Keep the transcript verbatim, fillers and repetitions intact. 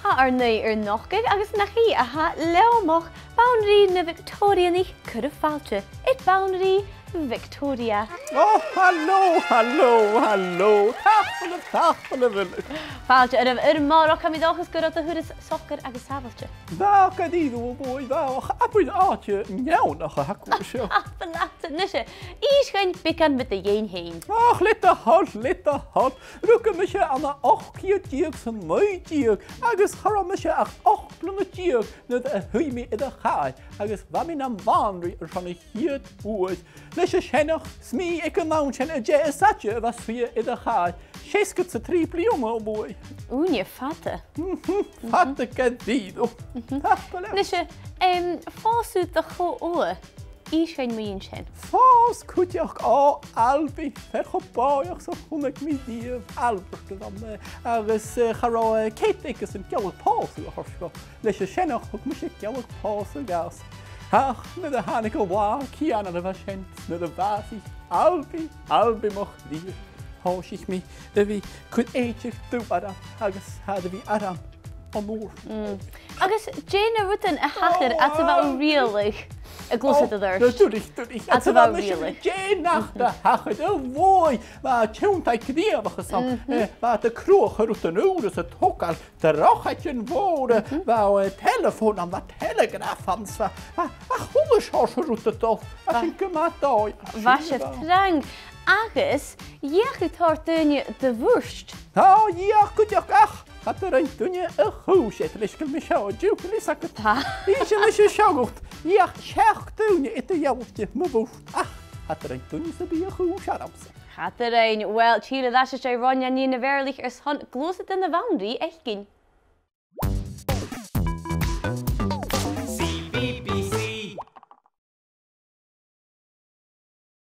A-rithist, a-nochd, agus nach i a tha leam, Banrigh nam Victorianaich, cuiribh fàilte air Banrigh Victoria. Ò, halò, halò, halò. Tapadh leibh, tapadh leibh uile. Fàilte oirbh, a Mhòrag, tha mi an dòchas gun robh do thuras socair agus sàbhailte. Bha, gu dearbh, a bhalaich, bha, ach abair àite neònach a th' agaibh an seo. Tapadh leat. Nise, innis dhuinn beagan mu do dheidhinn fhèin. Ach, le do thoil, le do thoil. Rugadh mise ann an ochd ceud deug 's a naoi deug, agus cha robh mise ach ochd bliadhna deug nuair a shuidh mi air a' chàr, agus bha mi nam bhanrigh airson a' chiad uair. Leis a' seanchas, 's mi aig an àm sin an tè as fhaide a bha a' suidhe air a' chàr, seasgad 's a trì bliadhna a bhuaidh. Ùine fhada. Mhm, fada gu dearbh. Mhm. Tapadh leibh. Nise, em, fàs thu do cho-ogha. Innis dhuinn mu dheidhinn sin. Fàs cuideachd, ò, Albi, fear cho bòidheach 's a chunnaic mi riamh, Albert a bh' ann, eh, agus, eh, cha robh, eh, cead aigesan gealladh pòsadh a thoirt dhomh. Leis a' seanchas thug mise gealladh pòsadh dhàsan. Ach nuair a thàinig an latha ceàrr a bha sin, nuair a bhàsaich Albi, Albi mo chridhe, thòisich mi a bhith a' cur èideadh dubh orm agus tha e air a bhith orm on uair. Mm. Agus dè na rudan a thachair, ò, fhad 's a bha thu a' riaghladh a' gluasad air adhart? Ò, duilich, duilich. Fhad 's a bha thu a' riaghladh. Dè nach do thachair, a bhuaidh, bha tionndadh gnìomhachas ann, eh, bha iad a' cruthachadh rudan ùra 's a' togail drochaidean mòra, bha, eh, telefòn ann, bha telegraph ann, 's bha, bha, bha a h-uile seòrsa rud a' dol, bha sin gu math dòigheil. Bha sibh trang, agus dh'fheuch thu tòrr dhaoine do mhurt. Tha, dh'fheuch cuideachd, ach cha do rinn duine a' chùis air, leis gu bheil mi seo an-diugh, a bheil fhios agad. Tha. Innis leis an seo dhut, dh'fheuch seachd daoine eadar-dhealaichte mo mhurt, ach cha do rinn duine sam bith a' chùis ormsa. Cha do rinn. Uill, tìoraidh air ais às dèidh Roinn a Naoi a' Bheurla airson gluasad na bhanrigh fhaicinn.